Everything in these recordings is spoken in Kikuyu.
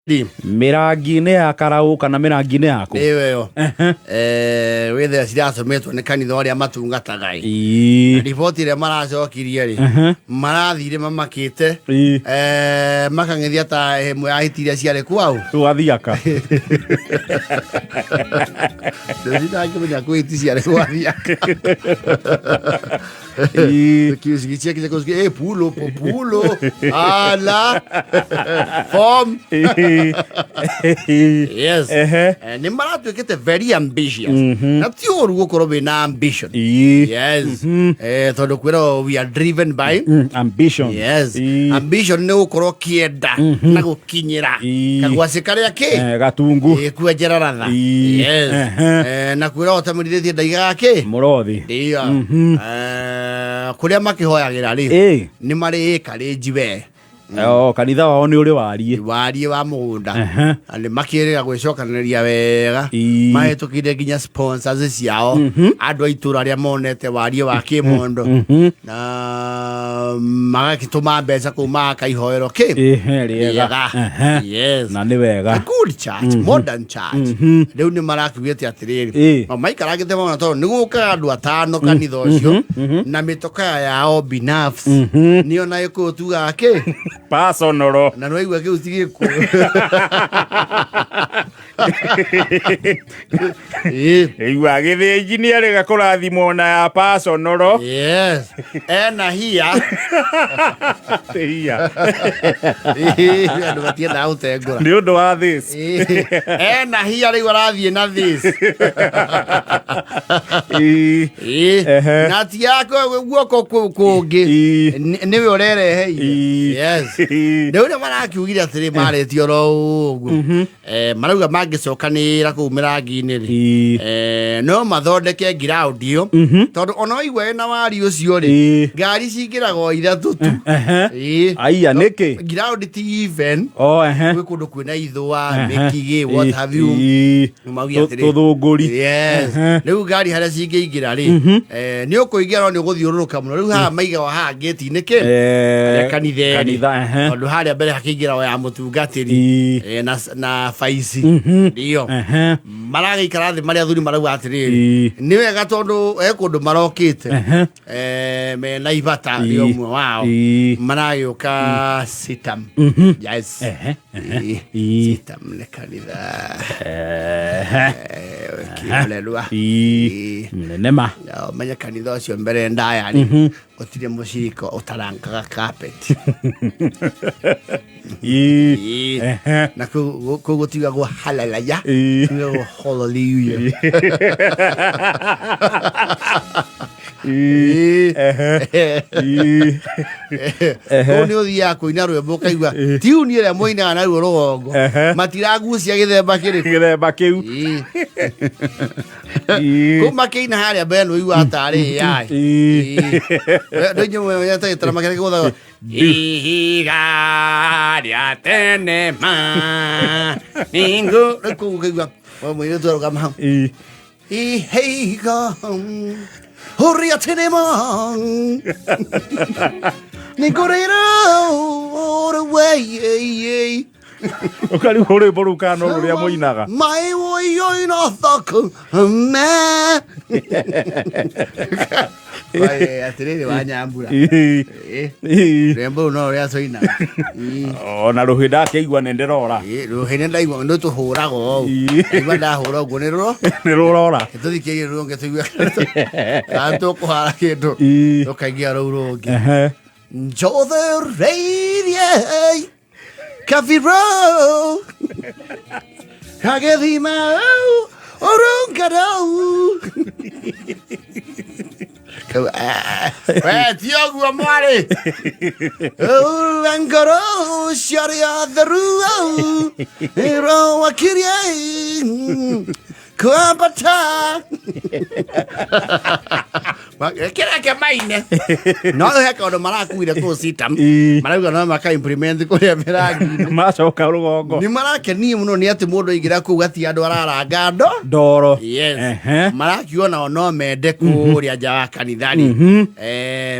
Mĩrangi-inĩ ya karaũ kana mĩrangi-inĩ yaku? Ĩyo ĩyo. Wĩthĩa ciracomĩtwo nĩ kanitha ũrĩa matungataga ĩ. Riboti ĩrĩa maracokirie rĩ, marathire mamakĩte, makang'ethia ta ĩmwe ya hiti iria ciarĩ kwao. Gwathiaka. Ndangĩmenya kwĩ hiti ciarĩ gwathiaka. Kiusikichia pulo pulo ala form. Yes. Nĩ maratuĩkĩte very ambitious, na ti ũru gũkorwo wĩna ambition. Yes. Tondũ kwĩrwo we are driven by Ambition. Yes. Ambition nĩ gũkorwo kĩenda na gũkinyĩra kagwacĩ karĩa kĩ Gatungu. Kwenjera ratha. Yes. Na kwĩrwo ũtamũrithĩtie ndaigaga kĩ Mũrothi. Ndio. Kũrĩa makĩhoyagĩra rĩ, nĩ marĩ ĩkarĩnji we. Oh, kanitha wao nĩ ũrĩ wariĩ. Wariĩ wa mũgũnda. Na nĩ makĩrĩga gwĩcokanĩrĩria wega. Mahĩtũkire nginya sponsors ciao, andũ a itũra arĩa monete wariĩ wa kĩmondo, na magagĩtũma mbeca kũu, magaka ihoero kĩ Rĩega. Rĩega. Yes. Na nĩ wega. A good church, modern church. Rĩu nĩ marakiugĩte atĩrĩrĩ, no maikarangĩte mona tondũ nĩ gũkaga andũ atano kanitha ũcio na mĩtokaya yao binafsi, nĩyo na gĩkũyũ tugaga kĩ? Personal. Na nĩwaigua kĩu ti gĩkũyũ. Igua gĩthĩnji nĩ arĩga kũrathimwo na ya personal. Yes, ena hiya. Iya. Andũ matiendaga gũtengũra. Nĩ ũndũ wa this. Ena hiya, rĩu arathiĩ na this. Na ti yako guoko kũngĩ. Nĩwe ũrereheire. Yes. Rĩu nĩ marakiugire atĩrĩ, marĩtie oro ũguo. Marauga mangĩcokanĩra kũu mĩrangi-inĩ rĩ, no mathondeke ngiraundi ĩyo, tondũ ona waigua ĩna wari ũcio rĩ, ngari cingĩraga o ithatũ tu. Aiya, nĩkĩ? Ngiraundi ti even. Oh, ehe. Gwĩ kũndũ kwĩna ithũa, mĩkigĩ, what have you. Mauge atĩrĩ, Tũthũngũri. Yes. Rĩu ngari harĩa cingĩingĩra rĩ, nĩ ũkũingĩra no nĩ ũgũthiũrũrũka mũno. Rĩu haha maigawa haha ngĩti-inĩ kĩ harĩa kanitha ĩrĩ. Kanitha, ehe. Tondũ harĩa mbere hakĩingĩra o ya mũtungatĩri, na baici ndio. Maragĩikara thĩ marĩ athuri, marauga atĩrĩrĩ, nĩ wega tondũ he kũndũ marokĩte, mena ibata rĩa ũmwe wao. Maragĩũka sitam. Yes. Sitam nĩ kanitha kĩrorerwa. Nene ma. Na ũmenye kanitha ũcio mbere ndaya rĩ, gũtirĩ mũcirika ũtarangaga carpet. Na kũu gũtigagwo halalaya, kugagwo hallelujah. Kũu nĩ ũthiaga kũina rwĩmbo ũkaigua tiuni ĩrĩa mũinaga naruo rũgongo. Matiragucia gĩthemba kĩrĩkũ. Gĩthemba kĩu. Kũu makĩina harĩa mbere nĩ ũiguaga tarĩ AI. Ndũnyũmenyete gĩtarama kĩrĩa gĩgũthagwo ihiga rĩa tene ma ningu. Rĩu kũu ũkaigua mũirĩtu arũgama hau, ihiga ũrĩa tene ma ningũrĩra ũrĩ. Ũkarigwo rwĩmbo rũu kana no rũrĩa mũinaga. Mai woi no thoko me. Wai, atĩrĩrĩ wa nyambura. Rwĩmbo rũu no rũrĩa tũinaga. Ona rũhĩ ndakĩigua nĩ ndĩrora. Rũhĩ nĩ ndaigua nĩ tũhũraga ũũ. Ndaigua ndahũra ũguo nĩ rũro. Nĩ rũrora. Tũthikĩrie rũngĩ tũigue kana tũkũhara kĩndũ. Tũkaigua rũu rũngĩ. Njothereirie Kaviro Kagethima Orungaro. We ti ũguo mwarĩ ngoro ciarĩa theru ĩrowakirie kwambata kĩreke maine no he kaũndũ marakuire kũu sitam. Marauga no maka implement kũrĩa mĩrangi-inĩ. Macoka rũgongo. Nĩ marakenie mũno nĩ atĩ mũndũ aingĩra kũu gatirĩ andũ araranga ndo ndoro. Yes. Marakiuga nao no mende kũrĩa nja wa kanitha rĩ,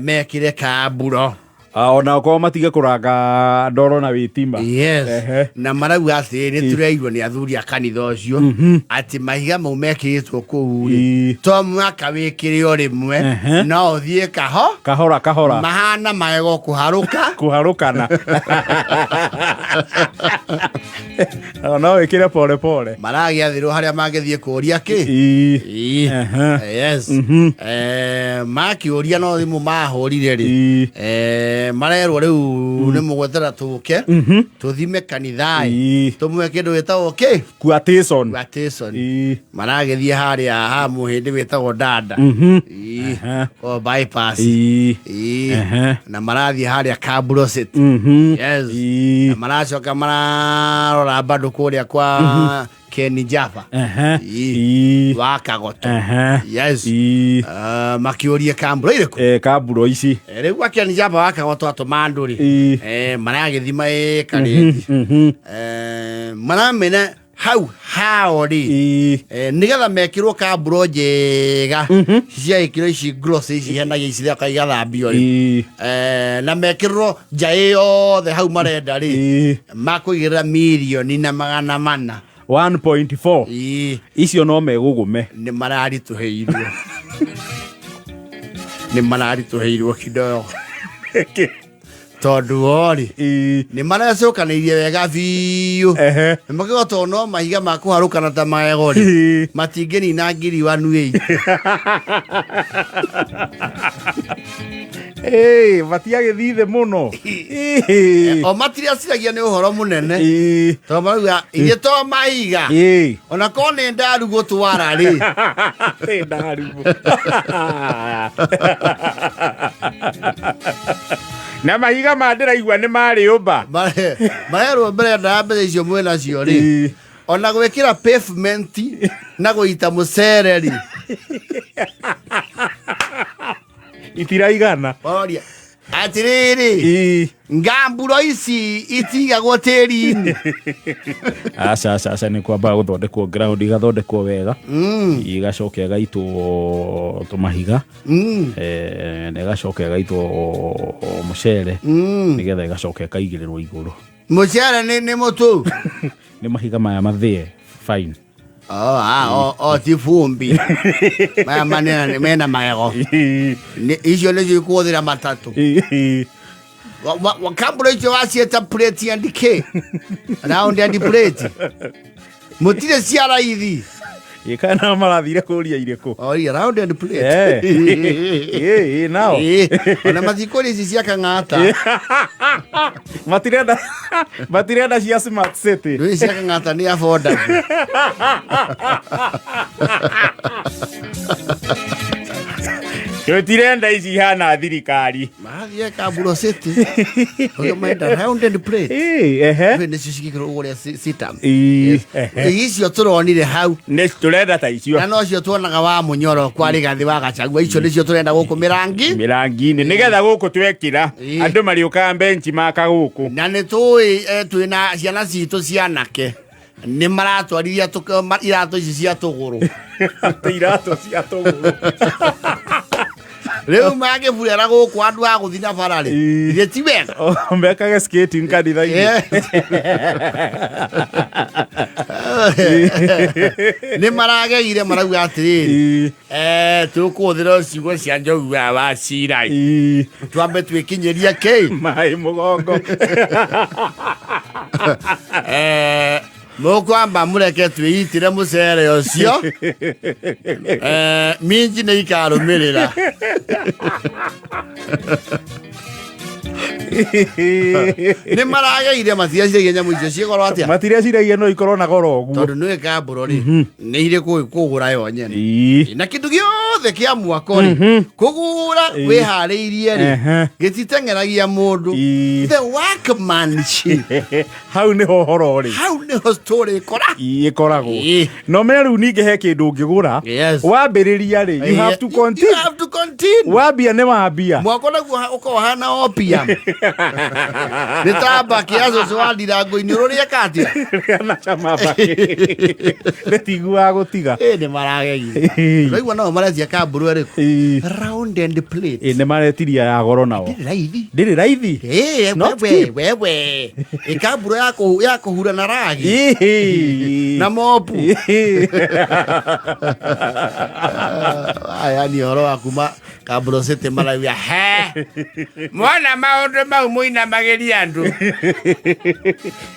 mekĩre kamburo. Ah, ona okorwo matige kũranga ndoro na wĩtima. Yes. Na marauga atĩ nĩ tũreirwo nĩ athuri a kanitha ũcio atĩ mahiga mau mekĩrĩtwo kũu rĩ to mwaka wĩkĩre o rĩmwe, no ũthiĩ kaho kahora kahora, mahana magego kũharũka. Kũharũkana. O, no wĩkĩre pole pole. Maragĩathĩrwo harĩa mangĩthiĩ kũũria kĩ. Yes. Makĩũria no thimũ mahũrire rĩ, marerwo rĩu nĩ mũgwetera tũke tũthime kanitha tũmwe kĩndũ gĩtagwo kĩ? Quotation. Quotation. Maragĩthiĩ harĩa ha mũhĩndĩ wĩtagwo Dada, o bypass. Na marathiĩ harĩa Kabrosit. Yes. Na maracoka mararora bado kũrĩa kwa Ken Java wa Kagoto. Yes. Ah, makĩũrie kamburo irĩkũ. Kamburo ici. Rĩu gwa Ken Java wa Kagoto atũma andũ rĩ, maragĩthima ĩkarĩti. Maramena hau hao rĩ, nĩgetha mekĩrwo kamburo njega cia ĩkĩro ici gloss ici henagia ici thaka igathambio rĩ, na mekĩrwo nja ĩyothe hau marenda rĩ, makũigĩrĩra 400,000,000. 1.4. Icio no megũgũme. Nĩ mararitũhĩirwo kidogo tondũ orĩ nĩ marecokanĩirie wega biũ. Nĩ makĩgwo tondũ no mahiga ma kũharũkana ta magego rĩ, matingĩnina ngiri 1.8. Ĩĩ, matiagĩthiĩ thĩ mũno. O matiraciragia nĩ ũhoro mũnene tondũ marauga ithuĩ to mahiga, ona korwo nĩ ndaru gũtwara rĩ. Nĩ ndaru. Na mahiga ma ndĩraigua nĩ marĩ ũmba. Marerwo mbere nda mbeca icio mwĩ nacio rĩ, ona gwĩkĩra pavement na gũita mũcere rĩ, Itiraigana. Maroria atĩrĩrĩ, ngamburo ici itigagwo tĩri-inĩ? Aca, aca, aca, nĩ kwambaga gũthondekwo ground, igathondekwo wega, igacoka ĩgaitwo tũmahiga, na ĩgacoka ĩgaitwo mũcere, nĩgetha ĩgacoka ĩkaigĩrĩrwo igũrũ. Mũcere nĩ mũtu? Nĩ mahiga maya mathĩe fine. Oh, ah, oh, ti vumbi maya manene mena magego. Icio nĩcio ikũhũthĩra matatũ. Kambura icio waciĩta plate and k round and plate, mũtirĩ cia raithi. Ĩ, kana marathire kũria irĩkũ? Oria round and plate. Ĩ, nao. Ona matikũria ici cia Kang'ata. Matirenda cia smart city. Ndũĩ cia Kang'ata nĩ affordable. Tũtirenda ici ihana thirikari. Marathiĩ Kamburo City. Ũrĩa menda round and plate. Ĩ, ehe. Ndũĩ nĩcio cigĩkĩrwo ũrĩa sitam. Ehe. Icio tũronire hau. Nĩ tũrenda ta icio. Na nocio tuonaga wa Mũnyoro kwa Rigathi wa Gachagua, icio nĩcio tũrenda gũkũ mĩrangi. Mĩrangi-inĩ, nĩgetha gũkũ twekĩra, andũ marĩũkaga benchi maka gũkũ. Na nĩ tũĩ, twĩna ciana citũ cianake nĩ maratwarithia iratũ ici cia tũgũrũ. Atĩ iratũ cia tũgũrũ. Rĩu mangĩburera gũkũ andũ a gũthiĩ na bara rĩ, githĩ ti wega? Oh, mekage skating kanitha-inĩ. Nĩ marageire marauga atĩrĩrĩ, tũkũhũthĩra ciugo cia Njogu wa Cirai, twambe twĩkinyĩrie kĩ maĩ mũgongo. Mũkwamba mũreke twĩitĩre mũcere ũcio, minji nĩ ikarũmĩrĩra. Nĩ marageire matiraciragia nyamũ icio ciĩ goro atĩa. Matireciragia no ikorwo na goro ũguo. Tondũ nĩ kambũro rĩ, nĩ irĩ kũgũra yo nyene, na kĩndũ gĩothe kĩa mwako rĩ, kũgũra wĩharĩirie rĩ, gĩtiteng'eragia mũndũ. The workmanship. Hau nĩho ũhoro ũrĩ. Hau nĩho story ĩkora. Ĩkoragwo. No menya rĩu ningĩ he kĩndũ ũngĩgũra, wambĩrĩria rĩ, you have to You continue. have to continue. Wambia nĩ wambia. Mwako naguo ũkoragwo hana opium. Nĩ ta mbakĩ ya cũcũ wa ndirango-inĩ ũrũrĩeka atĩa? Na cama mbakĩ rĩtiguaga gũtiga. Ĩ nĩ maragegire. Ũraigua nao maretia kamburu ĩrĩkũ? Round and plate. Ĩ nĩ maretiria ya goro nao. Ndĩrĩ raithi. Ndĩrĩ raithi. Ĩ, Not wewe cheap. wewe ĩkamburu ya kũhura na ragi Ĩhĩ. na mopu. Ĩhĩ. Aya nĩ ũhoro wa kuma Kamburu City marauga he mwana maũndũ mau mũinamagĩria andũ.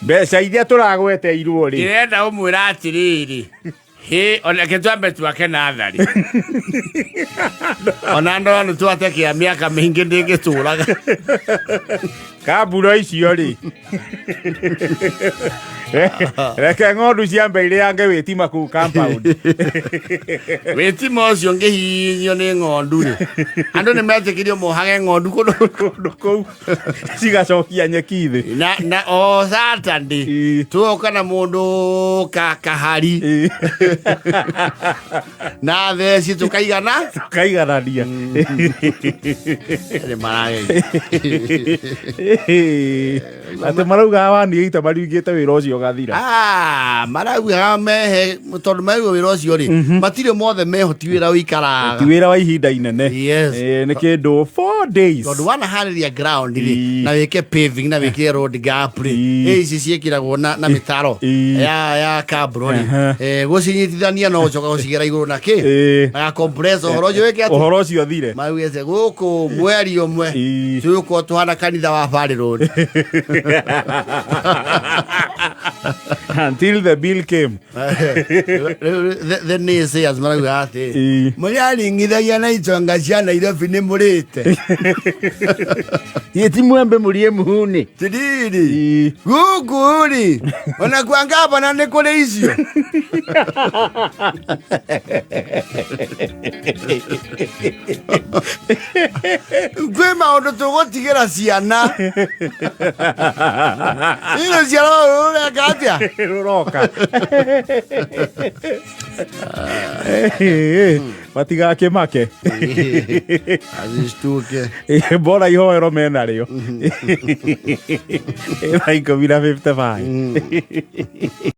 Mbeca iria tũragweteirwo rĩ. Ndĩrenda ũmwĩra atĩrĩrĩ, hĩ onake twambe twake nathari ona ndona nĩ twate kĩa mĩaka mĩingĩ ndĩngĩtũraga. Kamburo icio rĩ, reke ng'ondu ciambe irĩange wĩtima kũu compound. Wĩtima ũcio ngĩhihinyio nĩ ng'ondu rĩ, andũ nĩ metĩkĩrio mohage ng'ondu kũndũ kũndũ kũu cigacokia nyeki thĩ. Na o Saturday tuoka na mũndũ kahari na theci tũkaigana. Tũkaiganania. Nĩ maragegire. Atĩ marauga waniĩte maringĩte wĩra ũcio ũgathira. Ah, maraugaga mehe tondũ marauga wĩra ũcio rĩ matirĩ mothe meho, ti wĩra ũikaraga. Ti wĩra wa ihinda inene. Yes. Nĩ kĩndũ 4 days. Tondũ wanaharĩria ground rĩ na wĩke paving na wĩkĩre road gap rĩ, ĩ ici ciĩkĩragwo na mĩtaro ya kabro rĩ, gũcinyitithania no ũcoka gũcigera igũrũ na kĩ na ya compressor, ũhoro ũcio wĩke atĩ ũhoro ũcio thire. Maugĩte gũkũ mweri ũmwe tũgũkorwo tũhana kanitha wa Valley Road. Until the bill came. The naysayers marauga atĩ mũraringithagia na itonga cia Nairobi nĩ mũrĩte. Ti mwembe mũrie muhuni. Tiriri gũkũ rĩ ona kwa ngavana nĩ kũrĩ icio. Kwĩ maũndũ tũgũtigĩra ciana ino ciana rũreka atĩa? Rũroka matigakĩmake. Azishtuke. Bora ihoero menarĩo 10:55.